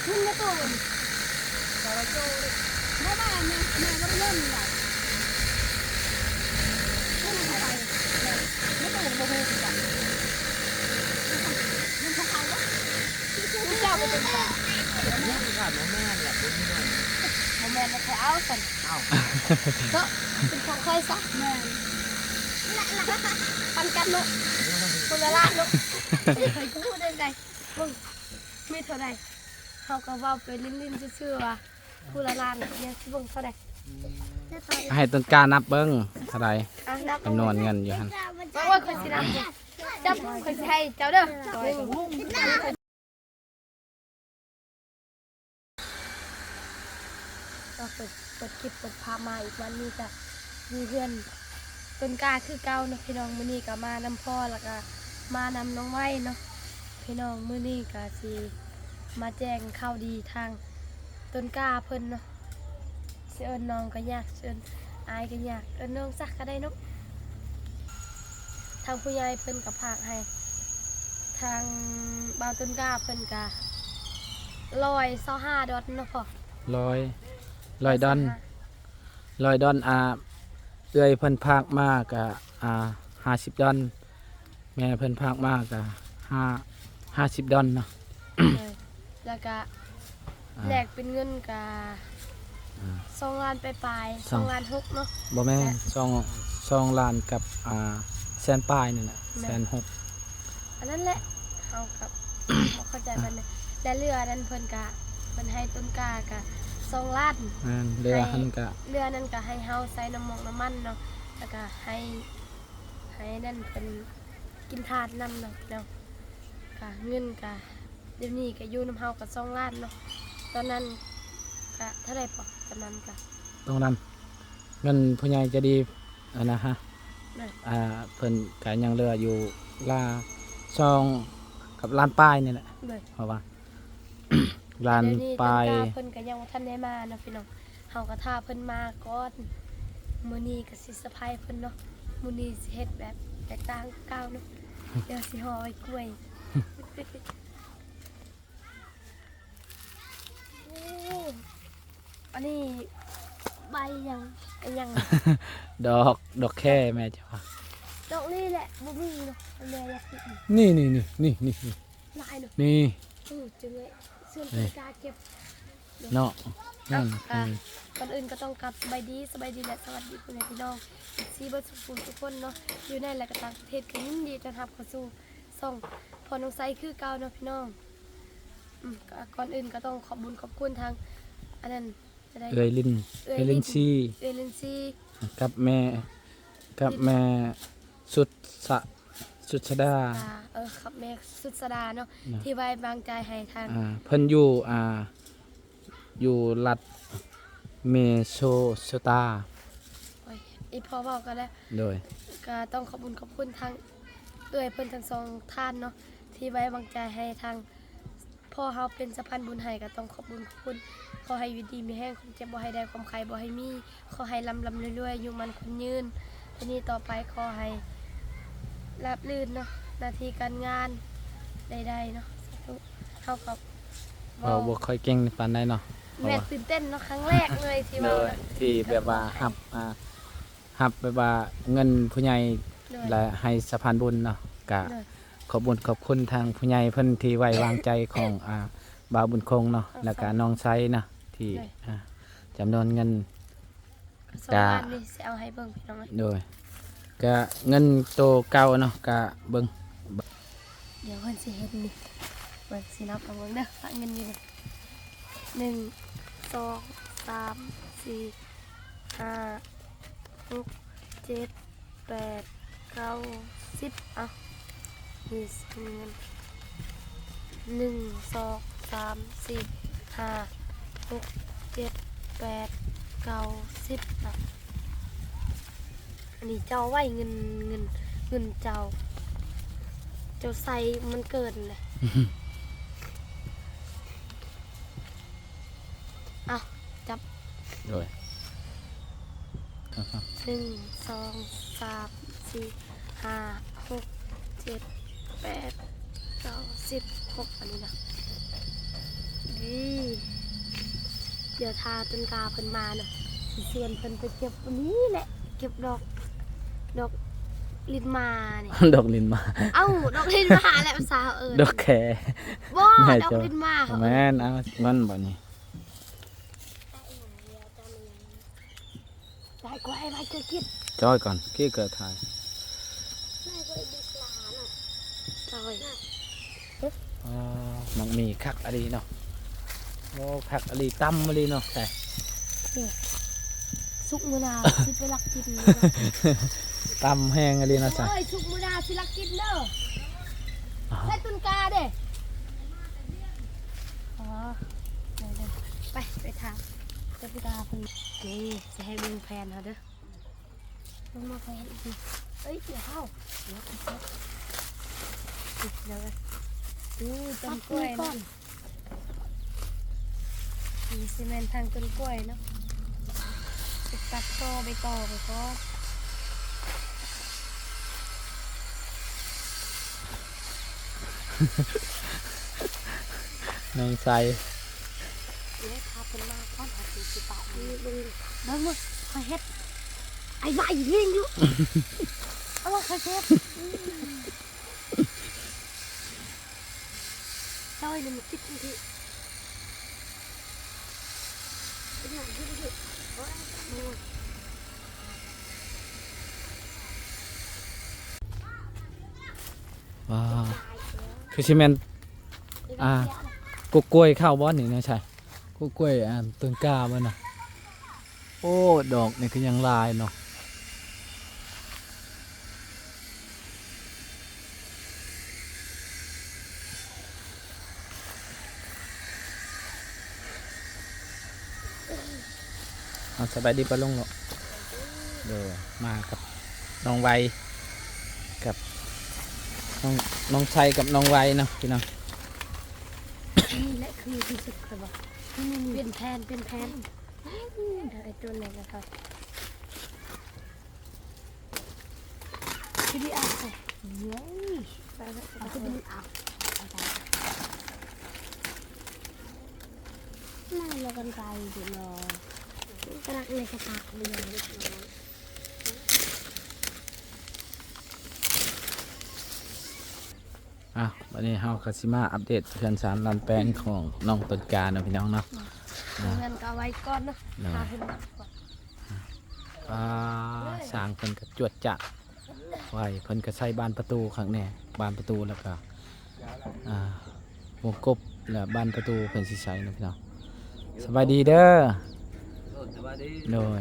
ຂຶ້ນມາໂຕນ ແຕ່ວ່າໂຕນ ບໍ່ແມ່ນ ແມ່ ແມ່ບໍ່ໄດ້ເງິນນະ ເພິ່ນເອົາໄປ ແມ່ ແມ່ໂຕນບໍ່ຮູ້ຄືກັນ ເງິນຂອງໃຜວະ ເຈົ້າບໍ່ເປັນ ເງິນຂອງຂ້າບໍ່ແມ່ນລະ ບໍ່ມີເງິນ ບໍ່ແມ່ນລະ ຂ້ອຍເອົາຊັ້ນ ເອົ້າ ເນາະ ເປັນຂອງຂ້ອຍຊະ ແມ່ນ ປັນກັນເນາະ ຄົນລະລ້ານເນາະ ຂ້ອຍກໍຮູ້ໄດ້ໄດ ເບິ່ງ ມີເທົ່າໃດ ເຮົາກໍເວົ້າໄປຫຼິ້ນໆຊື່ໆວ່າ ຜູ້ລະລ້ານ ດຽວຊິເບິ່ງເທົ່າໃດ ໃຫ້ຕົ້ນກ້ານັບເບິ່ງເທົ່າໃດ ອ່ະ ນັບ ຈຳນວນເງິນຢູ່ຫັ້ນ ໂອ້ຍ ຂ້ອຍຊິນັບ ຈັບ ຂ້ອຍຊິໃຫ້ເຈົ້າເດີ ເຮົາເປີດ ເປີດຄລິບເປີດພາບມາອີກ ວັນນີ້ກະຢູ່ເຮືອນຕົ້ນກ້າຄືເກົ່າເນາະພີ່ນ້ອງ ມື້ນີ້ກະມານຳພໍ່ ແລ້ວກະມານຳນ້ອງໄວ້ເນາະ ພີ່ນ້ອງ ມື້ນີ້ກະຊິມາແຈ້ງຂ່າວດີທາງຕົ້ນກ້າເພິ່ນເນາະ ຊິເອີ້ນນ້ອງກໍຍາກ ຊິເອີ້ນອ້າຍກໍຍາກ ເອີ້ນນ້ອງຊະກໍໄດ້ເນາະ ທາງຜູ້ໃຫຍ່ເພິ່ນກໍຝາກໃຫ້ ທາງບ່າວຕົ້ນກ້າເພິ່ນກະຮ້ອຍຊາວຫ້າດອນເນາະພໍ່ ຮ້ອຍ ຮ້ອຍດອນ ຮ້ອຍຊາວຫ້າ ຮ້ອຍດອນ ອ່າ ເອື້ອຍເພິ່ນຝາກມາກະ ອ່າ ຫ້າສິບດອນ ແມ່ເພິ່ນຝາກມາກະ ຫ້າ ຫ້າສິບດອນເນາະ ໂດຍ ແລ້ວກະ ອ່າ ແລກເປັນເງິນກະ ອ່າ ສອງລ້ານປາຍໆ ສອງ ສອງລ້ານຫົກເນາະ ບໍ່ແມ່ນ ແລະ ສອງ ສອງລ້ານກັບ ອ່າ ແສນປາຍນີ້ແຫຼະ ແມ່ນ ແສນຫົກ ອັນນັ້ນແຫຼະ ເຮົາກັບ ບໍ່ເຂົ້າໃຈປານໃດ ແລະເຫຼືອນັ້ນເພິ່ນກະ ເພິ່ນໃຫ້ຕົ້ນກ້າກະ ສອງລ້ານ ແມ່ນ ເຫຼືອຫັ້ນກະ ເຫຼືອນັ້ນກະໃຫ້ເຮົາໃຊ້ນ້ຳມັນ ນ້ຳມັນເນາະ ແລ້ວກະໃຫ້ ໃຫ້ນັ້ນເພິ່ນ ກິນທາດນຳເນາະ ເນາະ ກະເງິນກະ ດຽວນີ້ກະຢູ່ນຳເຮົາກະສອງລ້ານເນາະ ຕອນນັ້ນກະເທົ່າໃດເກາະ ຕອນນັ້ນກະ ຕອນນັ້ນ ເງິນຜູ້ໃຫຍ່ໃຈດີ ອັນນະຮະ ນະ ອ່າ ເພິ່ນກະຍັງເຫຼືອຢູ່ລະ ສອງ ກັບລ້ານປາຍນີ້ແຫຼະ ໂດຍ ເພາະວ່າ ລ້ານປາຍ ແຕ່ດຽວນີ້ຕົ້ນກ້າເພິ່ນກະຍັງບໍ່ທັນໄດ້ມາເນາະພີ່ນ້ອງ ເຮົາກໍຖ້າເພິ່ນມາກ່ອນ ມື້ນີ້ກໍຊິເຊີໄພເພິ່ນເນາະ ມື້ນີ້ຊິເຮັດແບບແຕກຕ່າງເກົ່າເນາະ ດຽວຊິຫໍ່ໄວ້ກ້ວຍ ໂອ້ ອັນນີ້ໃບຫຍັງ ອັນຫຍັງ ດອກ ດອກແຄແມ່ເຈົ້າວ່າ ດອກນີ້ແຫຼະ ບໍ່ມີເນາະ ແມ່ຢາກກິນ ນີ້ໆໆ ຫຼາຍເນາະ ນີ້ ອື ຈຶ່ງໄດ້ ເຊີນ ນີ້ ເພິ່ນກາເກັບ ເນາະ ເນາະ ອືມ ອ່າ ອືມ ກ່ອນອື່ນກໍຕ້ອງກັບສະບາຍດີ ສະບາຍດີ ແລະ ສະຫວັດດີພໍ່ແມ່ພີ່ນ້ອງ ເອັຟຊີ ເບິດສູ່ຜູ້ສູ່ຄົນເນາະ ຢູ່ໃນ ແລະ ກໍຕ່າງປະເທດ ກໍຍິນດີຕ້ອນຮັບເຂົ້າສູ່ຊ່ອງພໍ່ນ້ອງໄຊຄືເກົ່າເນາະພີ່ນ້ອງ ອືມ ກໍ ກ່ອນອື່ນກໍຕ້ອງຂອບບຸນຂອບຄຸນທາງ ອັນນັ້ນ ຈະໄດ້ ເອື້ອຍລິນ ເອື້ອຍລິນຊີ ເອື້ອຍລິນຊີ ກັບແມ່ ກັບແມ່ ສຸດສະ ສຸດສະດາ ສຸດສະດາ ເອີ ກັບແມ່ສຸດສະດາເນາະ ເນາະ ທີ່ໄວ້ວາງໃຈໃຫ້ທາງ ອ່າ ເພິ່ນຢູ່ ອ່າ ຢູ່ລັດເມໂຊໂຊຕາ ໂອ້ຍ ອີ່ພໍ່ເວົ້າກໍໄດ້ ໂດຍ ກໍຕ້ອງຂອບບຸນຂອບຄຸນທາງເອື້ອຍເພິ່ນທັງສອງທ່ານເນາະ ທີ່ໄວ້ວາງໃຈໃຫ້ທາງ ພໍ່ເຮົາເປັນສະພານບຸນໃຫ້ ກໍຕ້ອງຂອບບຸນຂອບຄຸນ ຂໍໃຫ້ຢູ່ດີມີແຮງ ຄວາມເຈັບບໍ່ໃຫ້ໄດ້ ຄວາມໄຂ້ບໍ່ໃຫ້ມີ ຂໍໃຫ້ລ່ຳໆລວຍໆ ອາຍຸໝັ້ນຂວັນຍືນ ແຕ່ນີ້ຕໍ່ໄປຂໍໃຫ້ລາບລື່ນເນາະ ໜ້າທີ່ການງານໃດໆເນາະ ສາທຸ ເຮົາກໍເວົ້າ ເວົ້າບໍ່ຄ່ອຍເກັ່ງປານໃດເນາະ ແມ່ນ ເພາະວ່າ ຕື່ນເຕັ້ນເນາະ ຄັ້ງແລກເລີຍທີ່ ໂດ ເວົ້າ ທີ່ແບບວ່າຮັບ ອ່າ ຮັບແບບວ່າເງິນຜູ້ໃຫຍ່ ໂດຍ ແລະ ໃຫ້ສະພານບຸນເນາະ ກະ ໂດຍ ຂອບບຸນຂອບຄຸນທາງຜູ້ໃຫຍ່ເພິ່ນທີ່ໄວ້ວາງໃຈຂອງ ອ່າ ບ່າວບຸນຄົງເນາະ ເອີ ແລ້ວກະນ້ອງໄຊເນາະ ທີ່ ໂດຍ ອ່າ ຈຳນວນເງິນ ສອງ ກະ ລ້ານນີ້ຊິເອົາໃຫ້ເບິ່ງພີ່ນ້ອງເອີຍ ໂດຍ ກະເງິນໂຕເກົ່າເນາະ ກະເບິ່ງ ດຽວເພິ່ນຊິເຫັນນີ້ ເບິ່ງ ຊິນັບໃຫ້ເບິ່ງເດີ ວ່າເງິນຢູ່ນີ້ ໜຶ່ງ ສອງ ສາມ ສີ່ ຫ້າ ຫົກ ເຈັດ ແປດ ເກົ້າ ສິບ ເອົາ ນີ້ເງິນ ໜຶ່ງ ສອງ ສາມ ສີ່ ຫ້າ ຫົກ ເຈັດ ແປດ ເກົ້າ ສິບ ເອົາ ອັນນີ້ເຈົ້າໄວ້ເງິນ ເງິນ ເງິນເຈົ້າ ເຈົ້າໃຊ້ມັນເກີນແຫຼະ ເອົາ ຈັບ ໂດຍ ໜຶ່ງ ສອງ ສາມ ສີ່ ຫ້າ ຫົກ ເຈັດ ແປດ ເກົ້າ ສິບ ຄົບອັນນີ້ນະ ນີ້ ດຽວຖ້າຕົ້ນກ້າເພິ່ນມາເນາະ ຊິຊວນເພິ່ນໄປເກັບອັນນີ້ແຫຼະ ເກັບດອກ ດອກລິນໝານີ້ ດອກລິນໝາ ເອົ້າ ດອກລິນໝາແຫຼະພາສາເອີ້ນ ດອກແຄ ບໍ່ ແມ່ນ ດອກລິນໝາເຂົາ ແມ່ນ ເອົາມັນບັດນີ້ ໄດ້ກວ່າໄອ້ໄວເກີດກິນ ຈ້ອຍກ່ອນ ກີ້ເກີດຖ່າຍ ໄດ້ກວ່າໄອ້ບິກຫຼາເນາະ ຈ້ອຍ ອໍ ໝາກໝີ່ຄັກອີ່ຫຼີເນາະ ໂອ້ ຄັກອີ່ຫຼີ ຕຳອີ່ຫຼີເນາະ ແທ້ ນີ້ ສຸກມື້ໜ້າຊິໄປລັກກິນ ຕຳແຮງອີ່ຫຼີເນາະ ໂອ້ຍ ສຸກມື້ໜ້າຊິລັກກິນເດີ ອ່າ ໃສ່ຕົ້ນກ້າເດ້ ອໍ ໄປ ໄປຖາມ ເຈົ້າໄປຖາມເພິ່ນ ໂອເຄ ຊິໃຫ້ເບິ່ງແຜນເຮົາເດີ ເບິ່ງມາແຜນອີກ ເອີຍ ດຽວເຮົາ ດຽວ ນີ້ຕົ້ນກ້ວຍ ຕັດນີ້ກ່ອນ ນີ້ຊິແມ່ນທາງຕົ້ນກ້ວຍເນາະ ຕັດຕໍໃບຕໍໄປກ່ອນ ນ້ອງໄຊ ເອີຍ ຖ້າເພິ່ນມາກ່ອນ ເຮົາຊິປະ ເບິ່ງ ເບິ່ງ ເບິ່ງ ຂ້ອຍເຮັດ ໄອ້ໄວເຮັດຢູ່ ເອົາ ຂ້ອຍເຮັດ ຈ້ອຍນີ້ມັນຕິດຢູ່ທີ່ ຕິດຢູ່ທີ່ ໂອ້ຍ ວ້າວ ຄືຊິແມ່ນ ອ່າ ກົກກ້ວຍເຂົ້າບໍ່ນີ້ ນ້ອງໄຊ? ກົກກ້ວຍ ອ່າ ຕົ້ນກ້າບໍ່ນະ? ໂອ້ ດອກນີ້ຄືຍັງຫຼາຍເນາະ ເອົາ ສະບາຍດີປ້າລຸງເນາະ ໂດຍ ມາກັບນ້ອງໄວ ກັບນ້ອງ ນ້ອງໄຊກັບນ້ອງໄວເນາະ ພີ່ນ້ອງ ນີ້ແຫຼະຄືທີ່ສຸດ ຂ້ອຍວ່າ ນີ້ໆ ປ່ຽນແຜນ ປ່ຽນແຜນ ອືມ ດຽວໄອ້ໂຕນັ້ນນະ ຄືດີອາ ເອີຍ ໄປເລີຍ ເອົາຂຶ້ນ ເອົາ ເອົາໄປ ນັ້ນລະ ກັນໄກຢູ່ເນາະ ກະດັກໃນກະປະ ເອົາ ບັດນີ້ເຮົາກະຊິມາອັບເດດເຮືອນຊານລານແປງຂອງນ້ອງຕົ້ນກ້າເນາະ ພີ່ນ້ອງເນາະ ອືມ ອ່າ ເຮືອນກະໄວ້ກ່ອນເນາະ ເນາະ ຖ້າເພິ່ນມາກ່ອນ ອ່າ ຊ່າງເພິ່ນກະຈວດຈາດ ໄວ້ ເພິ່ນກະໃສ່ບານປະຕູຄັກແນ່ ບານປະຕູ ແລ້ວກະ ອ່າ ວົງກົບ ແລະ ບານປະຕູເພິ່ນຊິໃສ່ເນາະ ພີ່ນ້ອງ ສະບາຍດີເດີ ໂດຍ ສະບາຍດີ ໂດຍ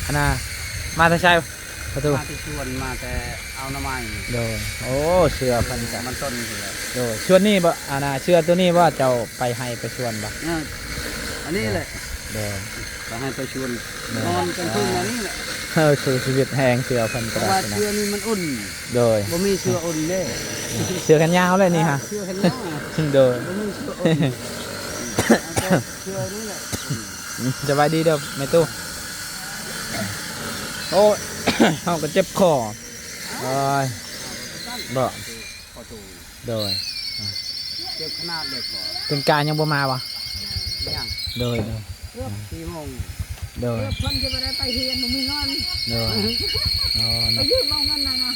ອັນນ່າ ມາແຕ່ໃສ ປະຕູ ມາແຕ່ສວນ ມາແຕ່ເອົາໜໍ່ໄມ້ ໂດຍ ໂອ້ ເສື້ອເພິ່ນກະ ມັນຕົ້ນພຸ້ນແຫຼະ ໂດຍ ສວນນີ້ບໍ່ ອັນນ່າ ເສື້ອໂຕນີ້ບໍ່ ເຈົ້າໄປໄຮ່ໄປສວນບໍ່ ເອີ ອັນນີ້ແຫຼະ ໂດຍ ໄປໄຮ່ໄປສວນ ໂດຍ ນອນກາງຄືນແນວນີ້ແຫຼະ ເອີ ສູ້ຊີວິດແຮງ ເສື້ອເພິ່ນກະ ເພາະວ່າເສື້ອນີ້ມັນອຸ່ນ ໂດຍ ບໍ່ມີເສື້ອອຸ່ນເດ້ ເສື້ອແຂນຍາວແຫຼະນີ້ຮະ ເສື້ອແຂນຍາວ ໂດຍ ບໍ່ມີເສື້ອອຸ່ນ ເອົາແຕ່ເສື້ອນີ້ແຫຼະ ສະບາຍດີເດີແມ່ຕູ້ ໂອ້ຍ ເຮົາກະເຈັບຄໍ ໂອ້ຍ ບໍ່ ຂໍໂທດ ໂດຍ ເຈັບຂະໜາດເລີຍ ຕົ້ນກ້າຍັງບໍ່ມາບໍ່ ຍັງ ໂດຍ ໂດຍ ເກືອບສີ່ໂມງ ໂດຍ ເກືອບເພິ່ນຊິບໍ່ໄດ້ໄປຮຽນ ບໍ່ມີເງິນ ໂດຍ ອໍ ໄປຢືມເອົາເງິນນັ້ນນະ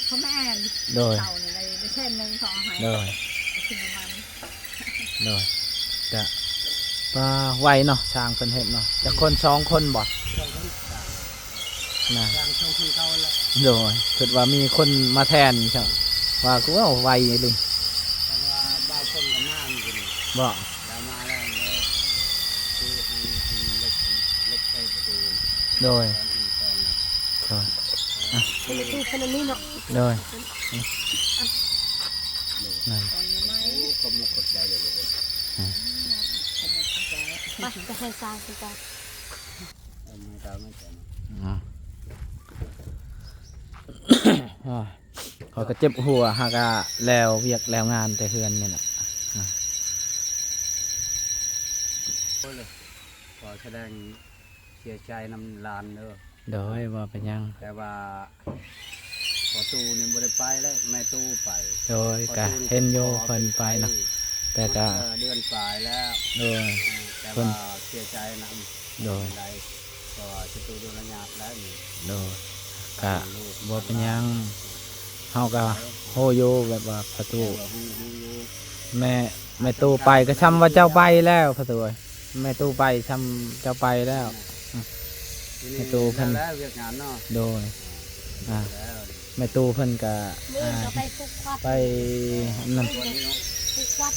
ເຂົາແມ່ນ ໂດຍ ເຂົານີ້ໄດ້ແສນໜຶ່ງ ເຂົາເອົາໃຫ້ ໂດຍ ໄປຊື້ນ້ຳມັນ ໂດຍ ກະ ປ້າ ໄວເນາະ ຊ່າງເພິ່ນເຮັດເນາະ ຈັກຄົນ ສອງຄົນບໍ່ ສອງຄົນ ນະ ຢ່າງຊ່ວງຄົນເກົ່າແຫຼະ ໂດຍ ຄິດວ່າມີຄົນມາແທນຊະ ວ່າຄືວ່າໄວອີ່ຫຼີ ແຕ່ວ່າບ່າວຄົນກະມາມື້ກີ້ນີ້ ບໍ່ ລາວມາແລ້ວ ແລ້ວຄືໃຫ້ອັນເຫຼັກ ເຫຼັກໃສ່ປະຕູ ໂດຍ ໂດຍ ອ່ະ ເປັນປະຕູເປັນອັນນີ້ເນາະ ໂດຍ ນັ້ນ ໂອ້ ຂອບມຸກຂອບໃຈເລີຍ ອືມ ໄປ ໄປໃຫ້ຊ່າງຄືກັນ ເອົາມາຕາມໃຫ້ກັນ ອືມ ຂ້ອຍກະເຈັບຫົວ ຫາກະແລ້ວວຽກແລ້ວງານແຕ່ເຮືອນນີ້ແຫຼະ ຂໍສະແດງເສຍໃຈນຳຫຼານເດີ ໂດຍ ບໍ່ເປັນຫຍັງ ແຕ່ວ່າພໍ່ຕູ້ນີ້ບໍ່ໄດ້ໄປແລ້ວ ແມ່ຕູ້ໄປ ໂດຍ ກະເຫັນຢູ່ເພິ່ນໄປເນາະ ແຕ່ກະ ເດືອນປາຍແລ້ວ ໂດຍ ແຕ່ວ່າເສຍໃຈນຳ ໂດຍ ໄດ້ ເພາະວ່າຊິໂຕໂດນຍາດແລ້ວນີ້ ໂດຍ ກະບໍ່ເປັນຫຍັງ ເຮົາກະຮູ້ຢູ່ ແບບວ່າພໍ່ຕູ້ ແມ່ຕູ້ໄປກະຊ່ຳວ່າເຈົ້າໄປແລ້ວພໍ່ຕູ້ເອີຍ ແມ່ຕູ້ໄປຊ່ຳເຈົ້າໄປແລ້ວ ແມ່ຕູ້ເພິ່ນ ແລ້ວວຽກງານເນາະ ໂດຍ ອ່າ ແມ່ຕູ້ເພິ່ນກະ ມື້ອື່ນກະໄປຜູກຂວັນ ໄປອັນນັ້ນ ຜູກຂວັນ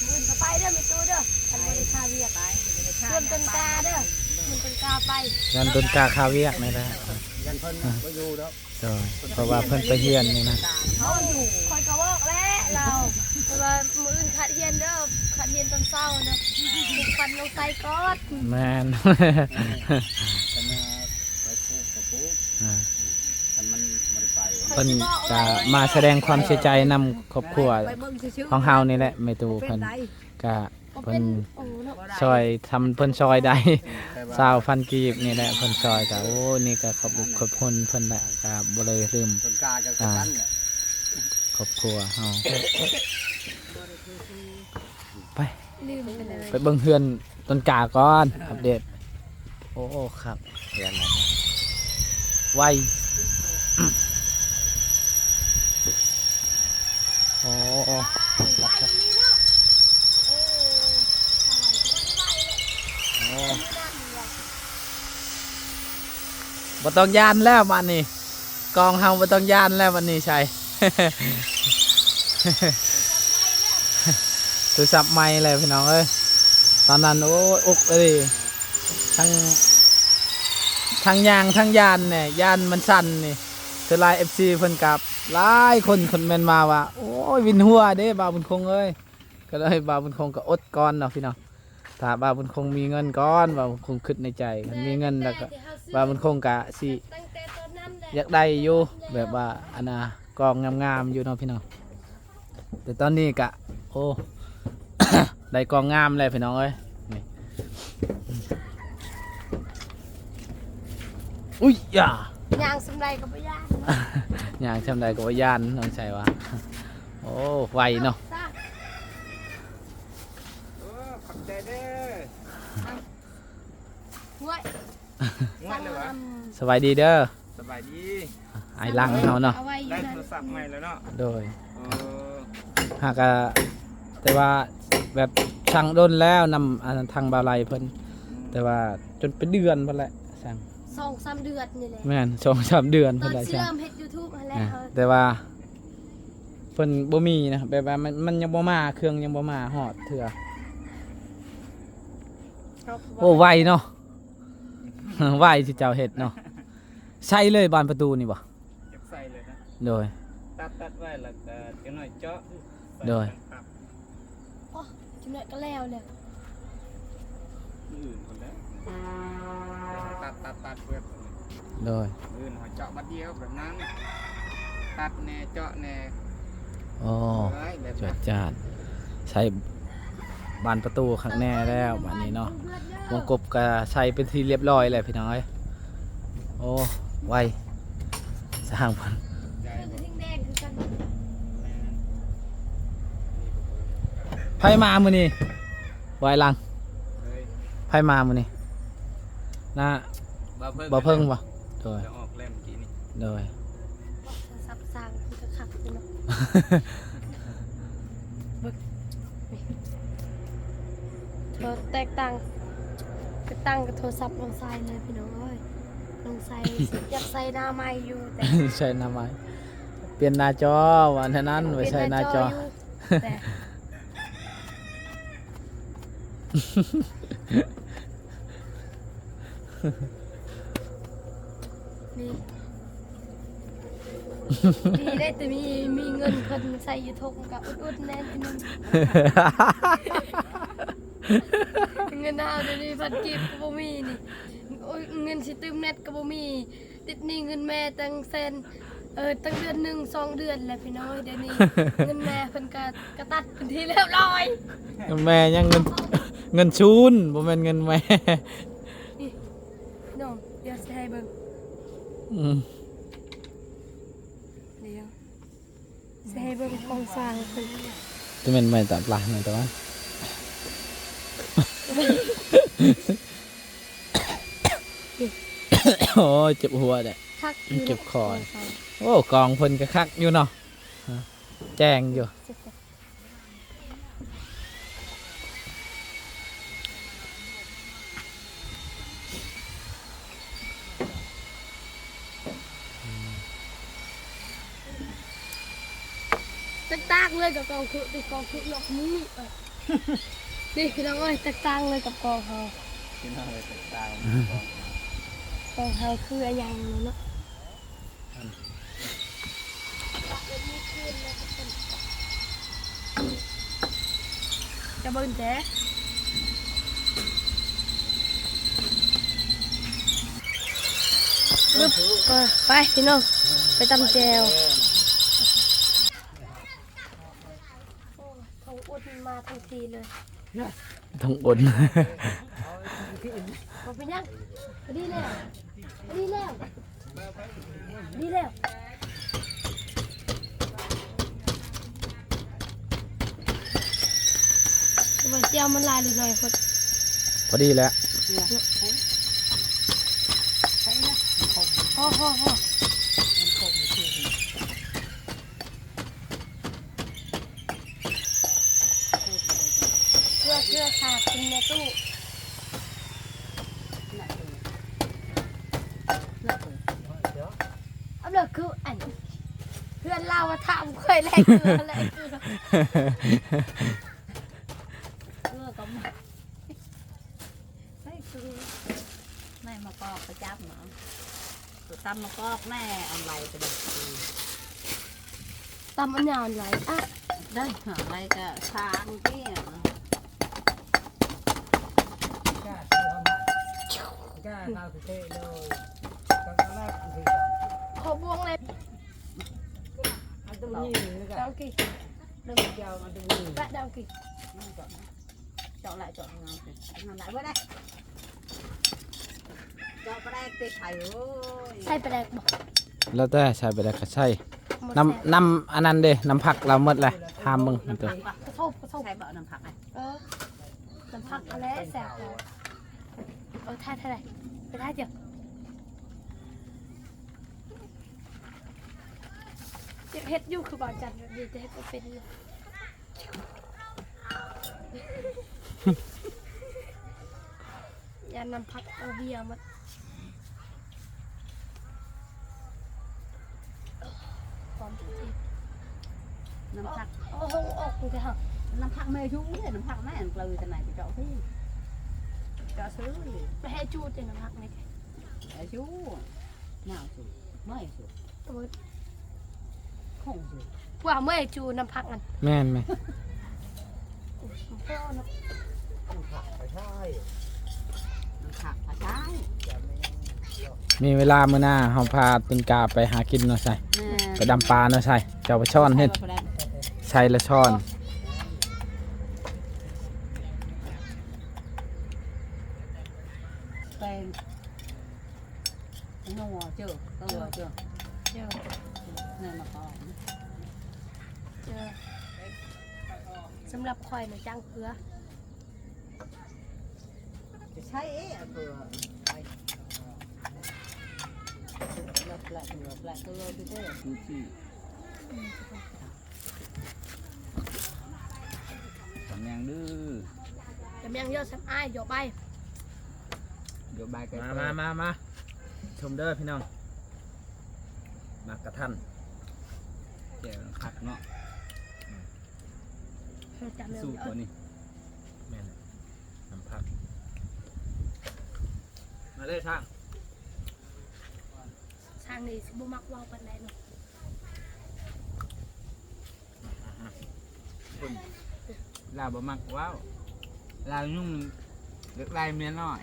ມື້ອື່ນກະໄປເດີແມ່ຕູ້ເດີ ຄັນບໍ່ໄດ້ຄາວຽກ ເດືອນຕົ້ນກາເດີ ເດືອນຕົ້ນກາໄປ ເດືອນຕົ້ນກາຄາວຽກນີ້ແຫຼະ ຢ້ານເພິ່ນບໍ່ຢູ່ດອກ ໂດຍ ເພາະວ່າເພິ່ນໄປຮຽນນີ້ນະ ເຮົາຢູ່ ຂ້ອຍກະບອກແລ້ວລາວ ແຕ່ວ່າມື້ອື່ນຄັດຮຽນເດີ ຄັດຮຽນຕອນເຊົ້າເດີ ຜູກຂວັນນ້ອງໄຊກ່ອນ ແມ່ນ ຄັນວ່າໄປຜູກກະຜູກ ອ່າ ຄັນມັນບໍ່ໄດ້ໄປ ເພິ່ນກະມາສະແດງຄວາມເສຍໃຈນຳຄອບຄົວຂອງເຮົານີ້ແຫຼະ ແມ່ຕູ້ເພິ່ນກະ ເພິ່ນຊ່ອຍ ທຳເພິ່ນຊ່ອຍໄດ້ຊາວພັນກີບນີ້ແຫຼະ ເພິ່ນຊ່ອຍກະ ໂອ້ ນີ້ກະຂອບບຸນຂອບຄຸນເພິ່ນແຫຼະ ກະບໍ່ໄດ້ລືມ ອ່າ ຄອບຄົວເຮົາ ໄປ ໄປເບິ່ງເຮືອນຕົ້ນກາກ່ອນ ອັບເດດ ໂອ້ ຄັກ ເຮືອນໄວ ໂອ້ ບໍ່ຕ້ອງຢ້ານແລ້ວບາດນີ້ ກ້ອງເຮົາບໍ່ຕ້ອງຢ້ານແລ້ວບາດນີ້ ໃສ່ໂທລະສັບໃໝ່ແລ້ວພີ່ນ້ອງເອີຍ ຕອນນັ້ນ ໂອ້ຍ ອຸກອີ່ຫຼີ ທັງ ທັງຍ່າງທັງຢ້ານແດ່ ຢ້ານມັນສັ່ນນີ້ ສ່ວນຫຼາຍເອັຟຊີເພິ່ນກະຫຼາຍຄົນຄອມເມັນມາວ່າ ໂອ້ຍ ວິນຫົວເດ້ບ່າວບຸນຄົງເອີຍ ກະເລີຍບ່າວບຸນຄົງກະອົດກ່ອນເນາະພີ່ນ້ອງ ຖ້າບ່າວບຸນຄົງມີເງິນກ່ອນ ບ່າວບຸນຄົງຄິດໃນໃຈ ຄັນມີເງິນແລ້ວກະ ບ່າວບຸນຄົງກະຊິ ຢາກໄດ້ຢູ່ ແບບວ່າອັນນ່າ ກ້ອງງາມໆຢູ່ເນາະພີ່ນ້ອງ ແຕ່ຕອນນີ້ກະ ໂອ້ ໄດ້ກ້ອງງາມແລ້ວພີ່ນ້ອງເອີຍ ນີ້ ອຸ້ຍຢາ ຍ່າງສ່ຳໃດກະບໍ່ຢ້ານ ຍ່າງສ່ຳໃດກະບໍ່ຢ້ານ ນ້ອງໄຊວ່າ ໂອ້ ໄວເນາະ ໂອ້ ຂອບໃຈເດີ ງວດ ງວດເລີຍຫວາ ສະບາຍດີເດີ ສະບາຍດີ ອ້າຍຫຼັງເຮົາເນາະ ໄດ້ໂທລະສັບໃໝ່ແລ້ວເນາະ ໂດຍ ເອີ ຫາກະ ແຕ່ວ່າແບບສັ່ງດົນແລ້ວນຳ ອັນ ທາງບ່າວໄລເພິ່ນ ອືມ ແຕ່ວ່າຈົນເປັນເດືອນພຸ້ນແຫຼະ ສັ່ງ ສອງສາມເດືອນນີ້ແຫຼະ ແມ່ນ ສອງສາມເດືອນພຸ້ນແຫຼະ ຕອນຊິເລີ່ມເຮັດຢູທູບຫັ້ນແຫຼະ ອ່າ ແຕ່ວ່າ ເພິ່ນບໍ່ມີນະ ແບບວ່າມັນ ມັນຍັງບໍ່ມາ ເຄື່ອງຍັງບໍ່ມາຮອດເທື່ອ ໂອ້ ໄວເນາະ ໄວທີ່ເຈົ້າເຮັດເນາະ ໃສ່ເລີຍບານປະຕູນີ້ບໍ່? ຢາກໃສ່ເລີຍນະ ໂດຍ ຕັດ ຕັດໄວ້ແລ້ວກະຈັກໜ້ອຍເຈາະ ໂດຍ ໂອ້ ຈັກໜ້ອຍກະແລ້ວແລ້ວ ມື້ອື່ນພຸ້ນແຫຼະ ຕັດ ຕັດ ຕັດເບິດ ໂດຍ ມື້ອື່ນເຮົາເຈາະບາດດຽວແບບນັ້ນ ຕັດແດ່ ເຈາະແດ່ ໂອ້ ເອີຍ ແບບນັ້ນ ຈວດຈາດ ໃສ່ບານປະຕູຄັກແນ່ແລ້ວບາດນີ້ເນາະ ວົງກົບກະໃສ່ເປັນທີ່ລຽບຮ້ອຍແລ້ວພີ່ນ້ອງເອີຍ ໂອ້ ໄວ ຊ່າງເພິ່ນ ໃຜມາມື້ນີ້? ໄວຫຼັງ ໃຜມາມື້ນີ້? ນະ ບ່າວເພິ່ງ ບ່າວເພິ່ງບໍ່? ໂດຍ ອອກແລ້ວມື້ກີ້ນີ້ ໂດຍ ໂທລະສັບຊ່າງຄືຄັກຢູ່ເນາະ ເບິ່ງ ໂຕແຕກຕ່າງ ແຕກຕ່າງກັບໂທລະສັບນ້ອງຊາຍເລີຍພີ່ນ້ອງເອີຍ ນ້ອງຊາຍຢາກໃສ່ໜ້າໃໝ່ຢູ່ ແຕ່ ໃສ່ໜ້າໃໝ່ ປ່ຽນໜ້າຈໍ ວ່າແນວນັ້ນ ໄປໃສ່ໜ້າຈໍ ປ່ຽນໜ້າຈໍຢູ່ ແຕ່ ນີ້ ດີໄດ້ແຕ່ມີ ມີເງິນເພິ່ນໃສ່ຢູ່ທົງກະອຸດໆແນ່ນໜຶ່ງ ເງິນເຮົາດຽວນີ້ພັນກີບກະບໍ່ມີນີ້ ໂອ້ຍ ເງິນຊິຕື່ມແນັດກະບໍ່ມີ ຕິດໜີ້ເງິນແມ່ຕັ້ງແສນ ເອີ ຕັ້ງເດືອນໜຶ່ງສອງເດືອນແລ້ວພີ່ນ້ອງ ດຽວນີ້ເງິນແມ່ເພິ່ນກະ ກະຕັດເປັນທີ່ລຽບຮ້ອຍ ແມ່ຍັງເງິນ ເງິນສູນ ບໍ່ແມ່ນເງິນແມ່ ນີ້ ນ້ອງ ດຽວຊິໃຫ້ເບິ່ງ ອືມ ດຽວຊິໃຫ້ເບິ່ງຂອງຊ່າງເພິ່ນ ຈະແມ່ນໄມ້ຕາກລາກນັ້ນແຕ່ວ່າ ໂອ້ຍ ເຈັບຫົວແຫຼະ ຄັກຢູ່ ເຈັບຄໍ ເນາະ ໂອ້ ກອງເພິ່ນກໍຄັກຢູ່ເນາະ ແຈ້ງຢູ່. ແຕກຕ່າງເລີຍກັບກອງຄື ຕິດກອງຄືນອກມື້ ນີ້ພີ່ນ້ອງເອີຍ ແຕກຕ່າງເລີຍກັບກອງເຮົາ ພີ່ນ້ອງເອີຍ ແຕກຕ່າງ ກອງເຮົາຄືອາຫຍັງເນາະ. ຈະເບິ່ງແຈ ປຶບ ເອີ ໄປພີ່ນ້ອງ ໄປຕຳແຈ່ວ. ໂອ້ຍ ທ້ອງອຸ່ນມາທັນທີເລີຍ ທ້ອງອຸ່ນ ບໍ່ເປັນຫຍັງ ພໍດີແລ້ວ ພໍດີແລ້ວ ດີແລ້ວ ແຕ່ວ່າແຈ່ວມັນຫຼາຍຫຼືໜ້ອຍໂພດ ພໍດີແລ້ວ ພໍ ພໍ ພໍ. ເກືອ ເກືອ ຂາດກິນແມ່ຕູ້ ອັນເລີກຄືອັນ ເພື່ອນລາວມາຖາມຂ້ອຍແລກເກືອ ແລກເກືອ ເກືອກໍມາ ໃສ່ຄື ໃນມະກອກປະຈຳເນາະ ຕຳມະກອກແນ່ ອັນໄລກໍໄດ້ ຕຳອັນຍາວອັນໄລ ອະ ໄດ້ ອັນໄລກໍຊາງຕິ ຂອບວງເລີຍ ເອົາຕົງນີ້ ເອົາຕົງນີ້ ເອົາຕົງນີ້ ເຈາະລະ ເຈາະງາມ ງາມຫຼາຍບໍ່ໄດ້ ເຈາະປາແດກຕິ ໃສ່ ໂອ້ຍ ໃສ່ປາແດກບໍ່ ແລ້ວແຕ່ ໃສ່ປາແດກກໍໃສ່ ບໍ່ ນ້ຳ ໃສ່ ນ້ຳອັນນັ້ນເດ້ ນ້ຳຜັກລາວໝົດແຫຼະ ຖາມເບິ່ງ ນ້ຳຜັກ ກະທົບ ກະທົບ ໃສ່ບໍ່ນ້ຳຜັກ ເອີ ນ້ຳຜັກຫັ້ນແຫຼະແຊບ ເອີ ຖ່າຍ ຖ່າຍ ໄປຖ່າຍເຈົ້າ ຢາກເຮັດຢູ່ຄືບ່າວຈັນແບບນີ້ ແຕ່ເຮັດບໍ່ເປັນ ຢ້ານນ້ຳຜັກເອົາເບຍໝົດ ຫອມ ນ້ຳຜັກ ເອົາ ເອົາ ເອົາອອກນີ້ເດີ້ ນ້ຳຜັກແມ່ຢູ່ເດ້ ນ້ຳຜັກແມ່ ເອົາແຕ່ໃນໄປເຈາະພີ້ ເຈາະຊື້ ໄປໃຫ້ຈູດເດ້ ນ້ຳຜັກນີ້ ໃຫ້ຈູດ ໜາວສຸດ ເມື່ອຍສຸດ ໂອ້ຍ ຄົງສຸດ ວ່າເມື່ອຍຈູດນ້ຳຜັກນັ້ນ ແມ່ນໆ ໂອ້ຍ ພໍເນາະ ນ້ຳຜັກໄປໃຊ້ ນ້ຳຜັກໄປໃຊ້ ມີເວລາມື້ໜ້າເຮົາພາຕຸນກາໄປຫາກິນເນາະໄຊ ແມ່ນ ໄປດຳປາເນາະໄຊ ເຈົ້າໄປຊ້ອນເຮັດ ໃສ່ແລ້ວຊ້ອນ ແປງ ງົວເຈີ ເອີ ເຈີ ເຈີ ແມ່ນມາກ່ອນ ເຈີ ສຳລັບຂ້ອຍນະຈ້າງເກືອ ຈະໃຊ້ເອ ເກືອ ໄປ ລະ ລະ ລະ ລະ ເກືອ ເກືອ ອືມ ກຳຍັງດື້ ກຳຍັງເຢີ້ສຳອາຍ ຢໍ່ໃບ ຢໍ່ໃບ ມາ ມາ ມາ ມາ ຊົມເດີພີ່ນ້ອງ ໝາກກະທັນ ແຈ່ວຄັກເນາະ ສູດຕົວນີ້ ແມ່ນ ນ້ຳຜັກ ມາເລີຍຊ່າງ ຊ່າງນີ້ຊິບໍ່ມັກເວົ້າປານໃດເນາະ. ລາວບໍ່ມັກເວົ້າ ລາວຫຍຸ້ງຢາກໄດ້ເມຍນ້ອຍ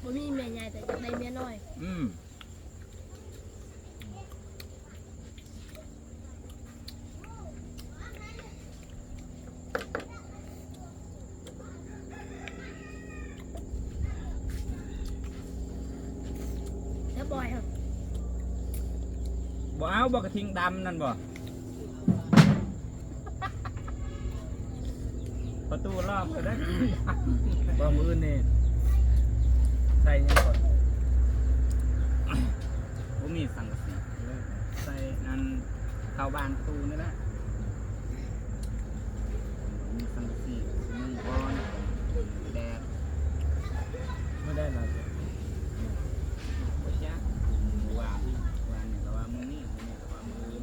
ບໍ່ມີເມຍໃຫຍ່ແຕ່ຢາກໄດ້ເມຍນ້ອຍ ອືມ. ແລ້ວບອຍຫະ ບໍ່ເອົາ ບໍ່ກະທິງດຳນັ້ນບໍ່? ປະຕູລອກໄປໄດ້. ບໍ່ ມື້ອື່ນນີ້ໃສ່ຫຍັງກ່ອນ? ບໍ່ມີສັງກະສີ ໃສ່ອັນ ເຂົ້າບານປະຕູນີ້ແຫຼະ. ມີສັງກະສີ ມຸງກ່ອນ ແດດ ມື້ໃດລະ ບໍ່ຈັກ ວານ ວານນີ້ກໍວ່າມື້ນີ້ ມື້ນີ້ກໍວ່າມື້ອື່ນ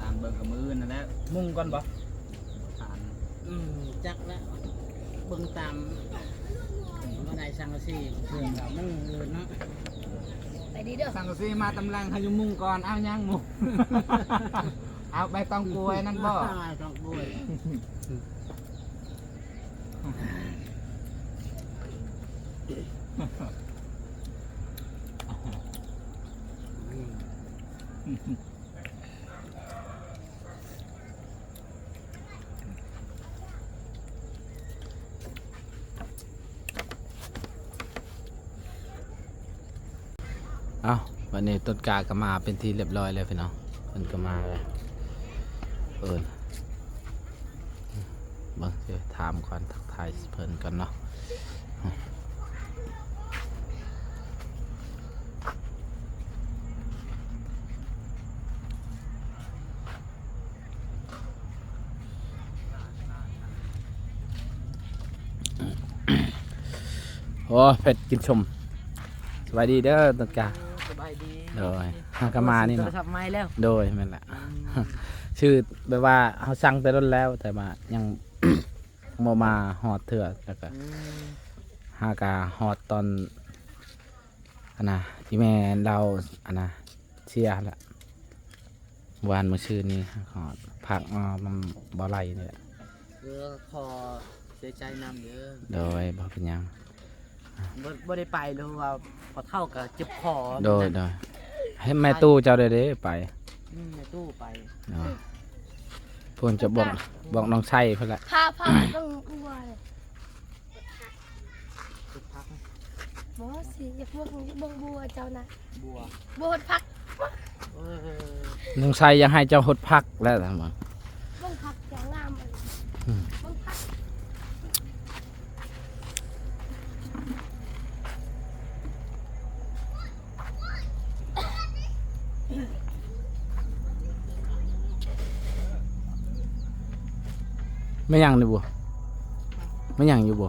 ຕາມເບິ່ງກໍມື້ອື່ນນັ້ນແຫຼະ. ມຸງກ່ອນບໍ່? ອືມ ຈັກແລ້ວ ເບິ່ງຕາມ ບໍ່ໄດ້ສັງກະສີ ເພື່ອນກໍມຸງອື່ນເນາະ. ໄປດີເດີ ສັງກະສີມາຕຳຫຼັງ ເຮົາຢູ່ມຸງກ່ອນ. ເອົາຫຍັງມຸງ? ເອົາໃບຕອງກ້ວຍນັ້ນບໍ່? ຕອງກ້ວຍ. ເອົ້າ ບັດນີ້ຕົ້ນກາກໍມາເປັນທີ່ຮຽບຮ້ອຍແລ້ວພີ່ນ້ອງ. ເພິ່ນກໍມາແລ້ວ ເອີ້ນ ເບິ່ງ ຊິຖາມກ່ອນ ທັກທາຍເພິ່ນກ່ອນເນາະ. ໂອ້ ເຜັດກິນສົ້ມ. ສະບາຍດີເດີຕົ້ນກາ. ໂອ້ ສະບາຍດີ. ໂດຍ ຫາກະມານີ້ ໂທລະສັບໃໝ່ແລ້ວ. ໂດຍ ແມ່ນແຫຼະ. ອືມ ຊື່ແບບວ່າເຮົາສັ່ງແຕ່ດົນແລ້ວ ແຕ່ວ່າຍັງບໍ່ມາຮອດເທື່ອ ແລ້ວກະ ອືມ ຫາກະຮອດຕອນ ອັນນະ ອີ່ແມ່ລາວ ອັນນະ ເສຍຫັ້ນແຫຼະ. ວານມື້ຊືນນີ້ຮອດ ພັກ ເອີ ມັນບໍ່ໄຫຼນີ້ແຫຼະ. ເອີ ຂໍເສຍໃຈນຳເດີ. ໂດຍ ບໍ່ເປັນຫຍັງ. ບໍ່ ບໍ່ໄດ້ໄປ ຫຼືວ່າພໍ່ເຖົ້າກໍເຈັບຄໍ. ໂດຍ ໂດຍ. ໃຫ້ແມ່ຕູ້ເຈົ້າໄດ້ເດ້ໄປ. ອືມ ແມ່ຕູ້ໄປ. ເນາະ ເພິ່ນຈະບອກ ບອກນ້ອງໄຊພຸ້ນລະ. ພາ ພາໄປເບິ່ງບົວເລີຍ. ບໍ່ຊິ ຢາກເບິ່ງ ເບິ່ງບົວເຈົ້ານະ. ບົວ ບົວຫົດຜັກ. ເອີ ນ້ອງໄຊຢາກໃຫ້ເຈົ້າຫົດຜັກແຫຼະ. ເບິ່ງຜັກເຈົ້າງາມ. ອືມ ເບິ່ງຜັກ. ແມ່ນຫຍັງນີ້ບົວ? ແມ່ນຫຍັງຢູ່ບໍ?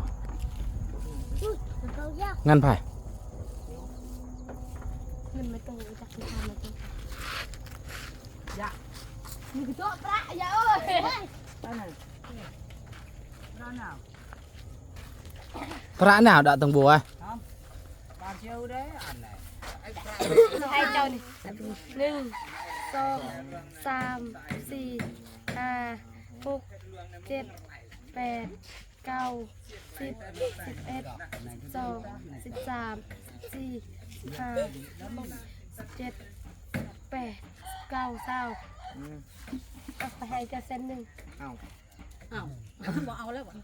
ງານໃຜ? ເງິນໄມ່ຕ້ອງຈັກຊິຖາມໄມ່ຕ້ອງ. ຢາ ມີກະໂຕະປະ ຢ່າເອີຍ. ໄປນັ້ນ ປະນາວ ປະນາວດະຕົງບົວ. ໃຫ້ເຈົ້ານີ້ ໜຶ່ງ ສອງ ສາມ ສີ່ ຫ້າ ຫົກ ເຈັດ ແປດ ເກົ້າ ສິບ ສິບເອັດ ສິບສອງ ສິບສາມ ສິບສີ່ ສິບຫ້າ ສິບຫົກ ສິບເຈັດ ສິບແປດ ສິບເກົ້າ ຊາວ. ອືມ ເອົາ ໄປໃຫ້ເຈົ້າເຊັນໜຶ່ງ. ເອົ້າ ເອົ້າ ບໍ່ເອົາແລ້ວຫວາ?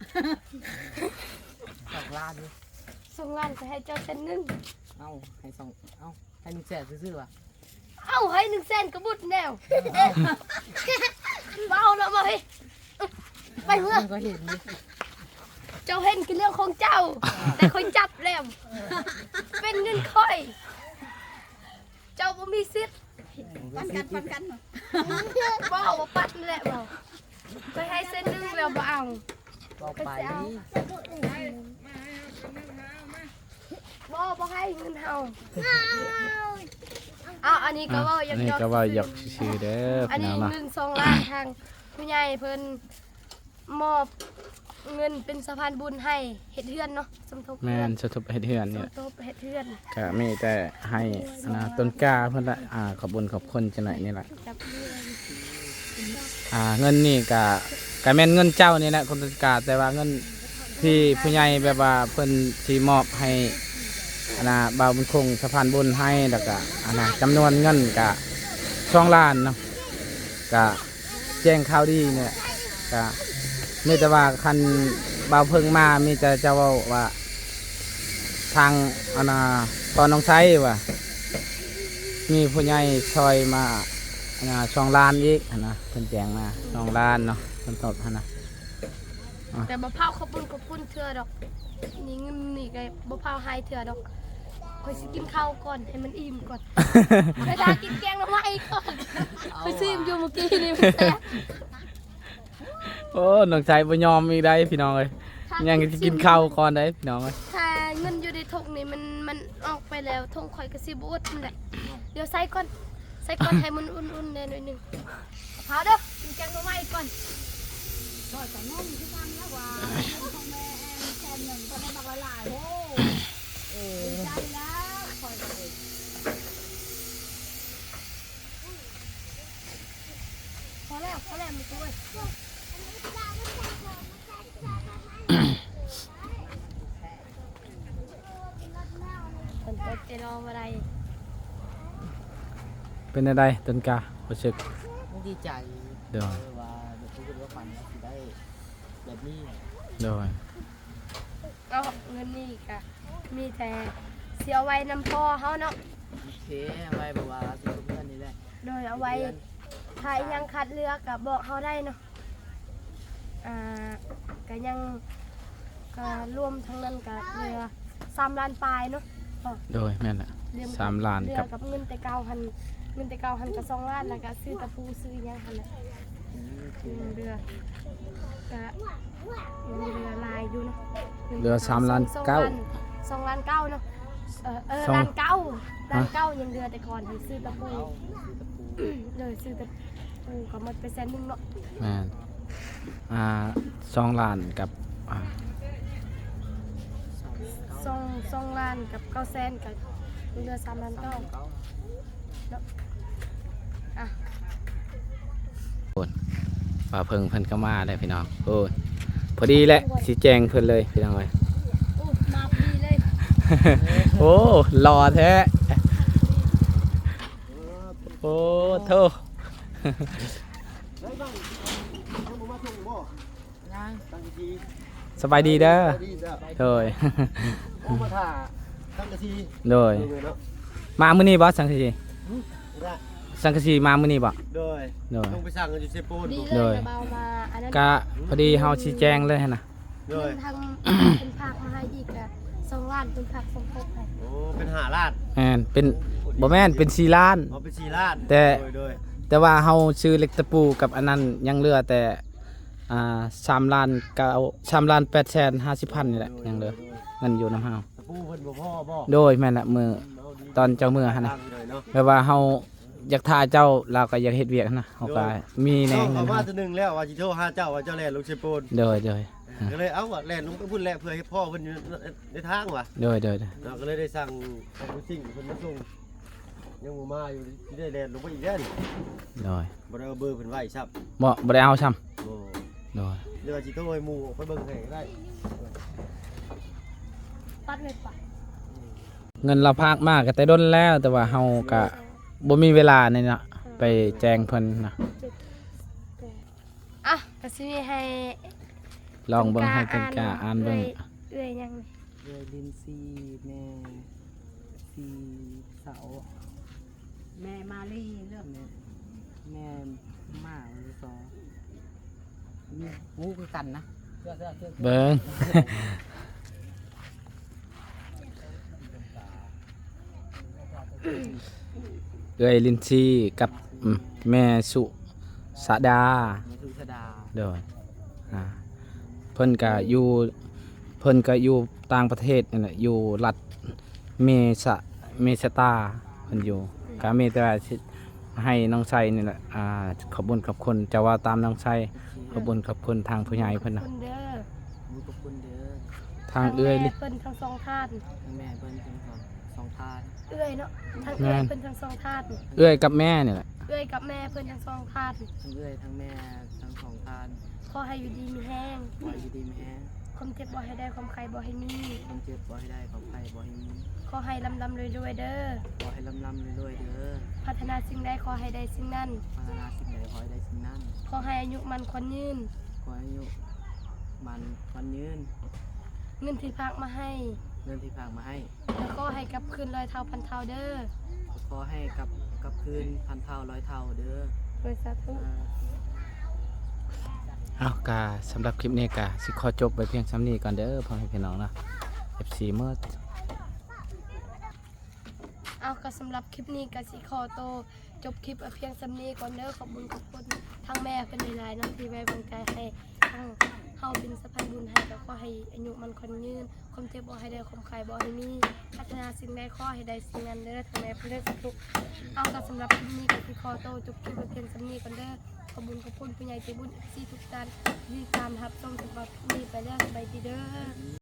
ສອງລ້ານເດ້. ສອງລ້ານກໍໃຫ້ເຈົ້າເຊັນໜຶ່ງ. ເອົ້າ ໃຫ້ສອງ ເອົ້າ ໃຫ້ໜຶ່ງແສນຊື່ໆຫວາ? ເອົ້າ ໃຫ້ໜຶ່ງແສນກໍບຸດແລ້ວ. ເອົ້າ ບໍ່ເອົາແລ້ວ ມາເຮີ້ຍ ໄປເມືອ. ມັນກໍເຫັນຢູ່ ເຈົ້າເຫັນກໍເລື່ອງຂອງເຈົ້າ ແຕ່ຂ້ອຍຈັບແລ້ວ ເປັນເງິນຂ້ອຍ. ເຈົ້າບໍ່ມີສິດ. ປັນກັນ ປັນກັນ. ບໍ່ ບໍ່ປັນແຫຼະ ບໍ່. ຂ້ອຍໃຫ້ເຊັນໜຶ່ງແລ້ວບໍ່ເອົາ. ບໍ່ໄປ. ຂ້ອຍຊິເອົາ. ບໍ່ ບໍ່ໃຫ້ເງິນເຮົາ. ເອົາ ອັນນີ້ກໍເວົ້າຢອກໆ ອັນນີ້ກໍເວົ້າຢອກຊື່ໆເດີ. ອັນນີ້ ພີ່ນ້ອງເນາະ ໜຶ່ງສອງລ້ານ ທາງຜູ້ໃຫຍ່ເພິ່ນ ມອບເງິນເປັນສະພານບຸນໃຫ້ເຮັດເຮືອນເນາະ ສົມທົບ. ແມ່ນ ສົມທົບເຮັດເຮືອນນີ້ແຫຼະ ສົມທົບເຮັດເຮືອນ. ກະມີແຕ່ໃຫ້ ອັນນະ ຕົ້ນກ້າເພິ່ນລະ ອ່າ ຂອບບຸນຂອບຄຸນຈັກໜ້ອຍນີ້ລະ. ອ່າ ເງິນນີ້ກະ ກະແມ່ນເງິນເຈົ້ານີ້ແຫຼະ ຄຸນຕົ້ນກ້າ ແຕ່ວ່າເງິນທີ່ຜູ້ໃຫຍ່ແບບວ່າເພິ່ນຊິມອບໃຫ້ ອັນນະ ບ່າວບຸນຄົງສະພານບຸນໃຫ້ ແລ້ວກະ ອັນນະ ຈຳນວນເງິນກະ ສອງລ້ານເນາະ ກະ ແຈ້ງຂ່າວດີນີ້ແຫຼະ. ກະມີແຕ່ວ່າຄັນບ່າວເພິ່ງມາ ມີແຕ່ຈະເວົ້າວ່າ ທາງ ອັນນະ ພໍ່ນ້ອງໄຊວ່າ ມີຜູ້ໃຫຍ່ຊ່ອຍມາ ອັນນະ ສອງລ້ານອີກຫັ້ນນະ ເພິ່ນແຈ້ງມາ ສອງລ້ານເນາະ ເພິ່ນຕົບຫັ້ນນະ. ອ່ະ ແຕ່ບໍ່ພາວຂອບບຸນຂອບຄຸນເທື່ອດອກ. ນີ້ເງິນນີ້ກໍບໍ່ພາວໃຫ້ເທື່ອດອກ. ຂ້ອຍຊິກິນເຂົ້າກ່ອນ ໃຫ້ມັນອີ່ມກ່ອນ. ຂ້ອຍຖ້າກິນແກງໜໍ່ໄມ້ກ່ອນ. ຂ້ອຍຊີມຢູ່ມື້ກີ້ນີ້ ມັນແຊບ. ໂອ້ ນ້ອງຊາຍບໍ່ຍອມອີກໄດ໋ພີ່ນ້ອງເອີຍ. ຍັງຊິກິນເຂົ້າກ່ອນໄດ໋ພີ່ນ້ອງເອີຍ. ຖ້າເງິນຢູ່ໃນຖົງນີ້ມັນ ມັນອອກໄປແລ້ວ ຖົງຂ້ອຍກໍຊິບໍ່ອຶດຫັ້ນແຫຼະ. ດຽວໃສ່ກ່ອນ ໃສ່ກ່ອນ ໃຫ້ມັນອຸ່ນໆແດ່ໜ້ອຍໜຶ່ງ. ພາວເດີ ກິນແກງໜໍ່ໄມ້ກ່ອນ. ຂ້ອຍກໍງົງຄືກັນແລ້ວວ່າ ຂອງແມ່ແອນແຊນໜຶ່ງກໍໄດ້ບັກຫຼາຍໆ. ໂອ້ ເອີ ດີໃຈແລ້ວຂ້ອຍກໍເລີຍ. ພໍແລ້ວ ພໍແລ້ວ ມີໂຕເວີຍ. ຝົນຕົກແຕ່ລໍບໍ່ໄດ້. ເປັນແນວໃດຕົ້ນກາ ຮູ້ສຶກ? ດີໃຈ ໂດຍ ເອີ ວ່າບໍ່ຄິດວ່າຝັນວ່າຊິໄດ້ແບບນີ້. ໂດຍ ເອົາ ເງິນນີ້ກະມີແຕ່ຊິເອົາໄວ້ນຳພໍ່ເຮົາເນາະ. ໂອເຄ ເອົາໄວ້ແບບວ່າຊິເຮັດເຮືອນນີ້ແຫຼະ. ໂດຍ ເອົາໄວ້ ຖ້າອີ່ຫຍັງຂາດເຫຼືອກະບອກເຮົາໄດ້ເນາະ. ອ່າ ກະຍັງ ກະລວມທັງນັ້ນກະເຫຼືອສາມລ້ານປາຍເນາະ. ໂດຍ ແມ່ນແຫຼະ ສາມລ້ານ ເຫຼືອກັບເງິນແຕ່ເກົ່າຫັ້ນ ເງິນແຕ່ເກົ່າຫັ້ນກະສອງລ້ານ ແລ້ວກະຊື້ຕະປູຊື້ອີ່ຫຍັງຫັ້ນແຫຼະ. ອືມ ຍັງເຫຼືອ ກະຍັງເຫຼືອຫຼາຍຢູ່ເນາະ. ເຫຼືອສາມລ້ານເກົ້າ ສອງລ້ານເກົ້າເນາະ. ເອີ ເອີ ສອງ ລ້ານເກົ້າ ລ້ານເກົ້າ ຍັງເຫຼືອແຕ່ກ່ອນຫັ້ນຊື້ຕະປູ. ໂດຍ ຊື້ຕະປູກໍໝົດໄປແສນໜຶ່ງເນາະ. ແມ່ນ ອ່າ ສອງລ້ານກັບ ອ່າ ສອງ ສອງລ້ານກັບເກົ້າແສນ ກໍເຫຼືອສາມລ້ານເກົ້າເນາະ. ອ່ະ ໂອ້ຍ ປ້າເພິ່ງເພິ່ນກໍມາແລ້ວພີ່ນ້ອງ. ໂອ້ຍ ພໍດີແຫຼະ ຊິແຈ້ງເພິ່ນເລີຍພີ່ນ້ອງເອີຍ. ໂອ້ ມາພໍດີເລີຍ. ໂອ້ ຫຼໍ່ແທ້. ໂອ້ໂທ ສະບາຍດີເດີ. ໂດຍ ໂອ້ ມາຖ້າສັງກະສີ. ໂດຍ ເນາະ ມາມື້ນີ້ບໍ່ສັງກະສີ? ຫຶ? ສັງກະສີມາມື້ນີ້ບໍ່? ໂດຍ ໂດຍ ລົງໄປສັ່ງຢູ່ເຊໂປນ. ໂດຍ ກະພໍດີເຮົາຊິແຈ້ງເລີຍຫັ້ນນະ. ໂດຍ ເງິນທາງເພິ່ນຝາກມາໃຫ້ອີກກະສອງລ້ານ ເພິ່ນຝາກສົມທົບໃຫ້. ໂອ້ ເປັນຫ້າລ້ານ. ແມ່ນ ເປັນ ບໍ່ແມ່ນ ເປັນສີ່ລ້ານ. ອໍ ເປັນສີ່ລ້ານ ແຕ່ ໂດຍ ໂດຍ ແຕ່ວ່າເຮົາຊື້ເຫຼັກຕະປູກັບອັນນັ້ນ ຍັງເຫຼືອແຕ່ ອ່າ ສາມລ້ານເກົ້າ ສາມລ້ານແປດແສນຫ້າສິບພັນນີ້ແຫຼະ. ໂດຍ ຍັງເຫຼືອ ໂດຍ ໂດຍ ເງິນຢູ່ນຳເຮົາ. ຕະປູເພິ່ນບໍ່ພໍບໍ່? ໂດຍ ແມ່ນລະ ມື້ ອືມ ຕອນເຈົ້າເມືອຫັ້ນນະ ແບບວ່າເຮົາ ຢາກຖ້າເຈົ້າ ລາວກໍຢາກເຮັດວຽກນະ ເຮົາກໍ ໂດຍ ມີແດ່. ນ້ອງເຂົ້າມາເທື່ອໜຶ່ງແລ້ວວ່າຊິໂທຫາເຈົ້າ ວ່າເຈົ້າແລ່ນລົງເຊໂປນ. ໂດຍ ໂດຍ ກໍເລີຍ ເອົ້າ ແລ່ນລົງໄປພຸ້ນແຫຼະ ເພື່ອໃຫ້ພໍ່ເພິ່ນຢູ່ໃນທາງວ່າ. ໂດຍ ໂດຍ ໂດຍ ເນາະ ກໍເລີຍໄດ້ສັ່ງໃຫ້ຜູ້ສິ່ງເພິ່ນມາສົ່ງ ຍັງບໍ່ມາຢູ່ ຊິໄດ້ແລ່ນລົງໄປອີກແລ້ວນີ້. ໂດຍ ບໍ່ໄດ້ເອົາເບີເພິ່ນໄວ້ຊ້ຳ. ບໍ່ ບໍ່ໄດ້ເອົາຊ້ຳ. ບໍ່ ໂດຍ ດຽວຊິໂທໃຫ້ໝູ່ໄປເບິ່ງໃຫ້ກໍໄດ້. ປັດເລີຍປະ. ເງິນລາວຝາກມາກໍແຕ່ດົນແລ້ວ ແຕ່ວ່າເຮົາກໍບໍ່ມີເວລານີ້ເນາະ ໄປແຈ້ງເພິ່ນນະ. ອ່ະ ກໍຊິມີໃຫ້ ລອງເບິ່ງໃຫ້ເພິ່ນກະອ່ານເບິ່ງ. ເອື້ອຍ ເອື້ອຍຫຍັງນີ້? ເອື້ອຍລິນຊີ ແມ່ຊີເສົາ ແມ່ມາລີເນາະ. ແມ່ ແມ່ມາລີຊອ ມີຮູ້ຄືກັນນະ. ເບິ່ງ ເອື້ອຍລິນຊີກັບ ອືມ ແມ່ສຸສະດາ. ແມ່ສຸສະດາ ໂດຍ ອ່າ ເພິ່ນກະຢູ່ ເພິ່ນກະຢູ່ຕ່າງປະເທດນີ້ແຫຼະ ຢູ່ລັດເມສະ ເມສະຕາ ເພິ່ນຢູ່ ກະມີແຕ່ວ່າຊິ ໃຫ້ນ້ອງໄຊນີ້ແຫຼະ ອ່າ ຂອບບຸນຂອບຄຸນ ຈະເວົ້າຕາມນ້ອງໄຊ. ໂອເຄ ຂອບບຸນຂອບຄຸນທາງຜູ້ໃຫຍ່ເພິ່ນນະ ຂອບຄຸນເດີ ຂອບຄຸນເດີ ທາງເອື້ອຍ ແມ່ເພິ່ນທັງສອງທ່ານ ແມ່ເພິ່ນທັງສອງ ສອງທ່ານ ເອື້ອຍເນາະ ທັງເອື້ອຍ ແມ່ນ ເພິ່ນທັງສອງທ່ານ ເອື້ອຍກັບແມ່ນີ້ແຫຼະ ເອື້ອຍກັບແມ່ເພິ່ນທັງສອງທ່ານ ທັງເອື້ອຍທັງແມ່ທັງສອງທ່ານ ຂໍໃຫ້ຢູ່ດີມີແຮງ ຂໍໃຫ້ຢູ່ດີມີແຮງ ຄວາມເຈັບບໍ່ໃຫ້ໄດ້ ຄວາມໄຂ້ບໍ່ໃຫ້ມີ ຄວາມເຈັບບໍ່ໃຫ້ໄດ້ ຄວາມໄຂ້ບໍ່ໃຫ້ມີ ຂໍໃຫ້ລ່ຳໆລວຍໆເດີ ຂໍໃຫ້ລ່ຳໆລວຍໆເດີ ປາດຖະໜາສິ່ງໃດຂໍໃຫ້ໄດ້ສິ່ງນັ້ນ ປາດຖະໜາສິ່ງໃດຂໍໃຫ້ໄດ້ສິ່ງນັ້ນ ຂໍໃຫ້ອາຍຸໝັ້ນຂວັນຍືນ ຂໍໃຫ້ອາຍຸໝັ້ນຂວັນຍືນ ເງິນທີ່ຝາກມາໃຫ້ ເງິນທີ່ຝາກມາໃຫ້ ແລະ ຂໍໃຫ້ກັບຄືນຮ້ອຍເທົ່າພັນເທົ່າເດີ ຂໍໃຫ້ກັບ ກັບຄືນພັນເທົ່າຮ້ອຍເທົ່າເດີ ໂດຍ ສາທຸ ສາທຸ. ເອົາ ກະສຳລັບຄລິບນີ້ກະຊິຂໍຈົບໄວ້ພຽງສ່ຳນີ້ກ່ອນເດີ ພໍ່ແມ່ພີ່ນ້ອງເນາະ ເອັຟຊີໝົດ. ເອົາ ກະສຳລັບຄລິບນີ້ກະຊິຂໍໂຕຈົບຄລິບໄວ້ພຽງສ່ຳນີ້ກ່ອນເດີ. ຂອບບຸນຂອບຄຸນທາງແມ່ເພິ່ນຫຼາຍໆເນາະ ທີ່ໄວ້ວາງໃຈໃຫ້ທາງເຮົາເປັນສະພານບຸນໃຫ້. ກະຂໍໃຫ້ອາຍຸໝັ້ນຂວັນຍືນ ຄວາມເຈັບບໍ່ໃຫ້ໄດ້ ຄວາມໄຂ້ບໍ່ໃຫ້ມີ ປາດຖະໜາສິ່ງໃດຂໍໃຫ້ໄດ້ສິ່ງນັ້ນເດີ ທາງແມ່ເພິ່ນເດີ ສາທຸ. ເອົາ ກະສຳລັບຄລິບນີ້ກະຊິຂໍໂຕຈົບຄລິບໄວ້ພຽງສ່ຳນີ້ກ່ອນເດີ. ຂອບບຸນຂອບຄຸນຜູ້ໃຫຍ່ໃຈບຸນ ເອັຟຊີທຸກທ່ານທີ່ຕິດຕາມຮັບຊົມ. ສຳລັບຄລິບນີ້ໄປແລ້ວ ສະບາຍດີເດີ.